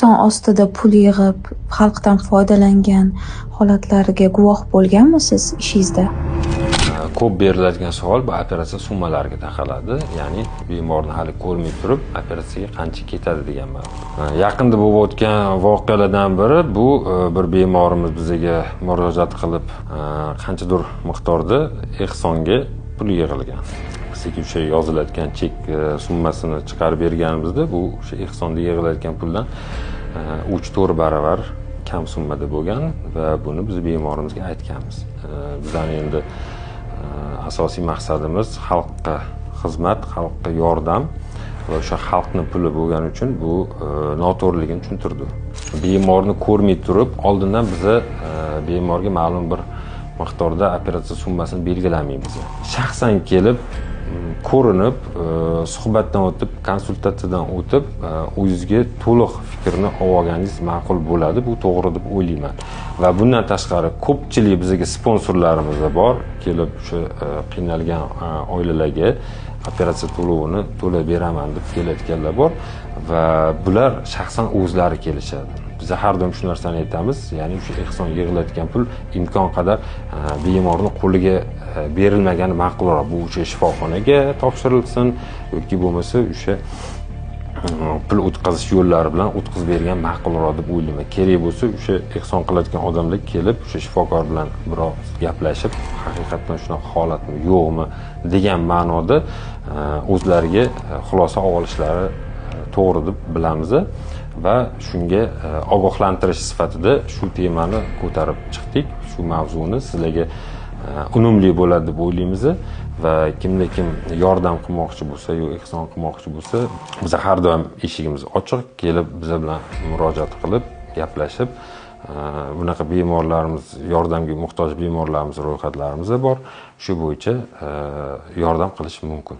Ehson ostida pul yig'ib, xalqdan foydalangan holatlarga guvoh bo'lganmisiz ishingizda? Ko'p beriladigan savol bu operatsiya summalariga taqaladi, ya'ni bemorni hali ko'rmay turib operatsiyaga qancha ketadi degan ma'no. Yaqinda bo'lib o'tgan voqealardan biri bu bir bemorimiz bizga murojaat qilib, qanchadir miqdorda ehsonga pul yig'ilgan. Bizga o'sha yozilayotgan chek summasini chiqarib berganimizda bu o'sha ehsonda yig'ilayotgan puldan 3-4 barobar kam summada bo'lgan va buni biz bemorimizga aytganmiz. Bizani endi asosiy maqsadimiz xalqqa xizmat, xalqqa yordam va o'sha xalqni puli bo'lgani uchun bu noto'g'riligini tushuntirdi. Bemorni ko'rmay turib, oldindan biza bemorga ma'lum bir miqdorda operatsiya summasini belgilamaymiz. Shaxsan kelib, ko'rinib, suhbatdan o'tib, konsultatsiyadan o'tib, o'zingizga to'liq fikrni olganingiz ma'qul bo'ladi. Bu to'g'ri deb o'ylayman. Va bundan tashqari ko'pchilik bizga sponsorlarimiz bor, kelib o'sha qiynalgan oilalarga operatsiya to'lovini to'lab beraman deb kelayotganlar bor va bular shaxsan o'zlari kelishadi. Biz har doim shu narsani aytamiz, ya'ni o'sha ehson yig'ilayotgan pul imkon qadar bemorning qo'liga berilmagani ma'qulroq. Bu o'sha shifoxonaga topshirilsin yoki bo'lmasa o'sha pul o'tkazish yo'llari bilan o'tkazib bergan ma'qulroq deb o'ylayman. Kerak bo'lsa o'sha ehson qilayotgan odamlar kelib o'sha shifokor bilan biroz gaplashib, haqiqatdan shunaqa holatmi yo'qmi degan ma'noda o'zlariga xulosa olishlari to'g'ri deb bilamiz va shunga ogohlantirish sifatida shu temani ko'tarib chiqdik. Shu mavzuni sizlarga unumli bo'ladi deb o'ylaymiz va kimda kim yordam qilmoqchi bo'lsa yo ehson qilmoqchi bo'lsa, biz har doim eshigimiz ochiq, kelib biz bilan murojaat qilib, gaplashib, bunaqa bemorlarimiz, yordamga muhtoj bemorlarimiz ro'yxatlarimiz bor. Shu bo'yicha yordam qilish mumkin.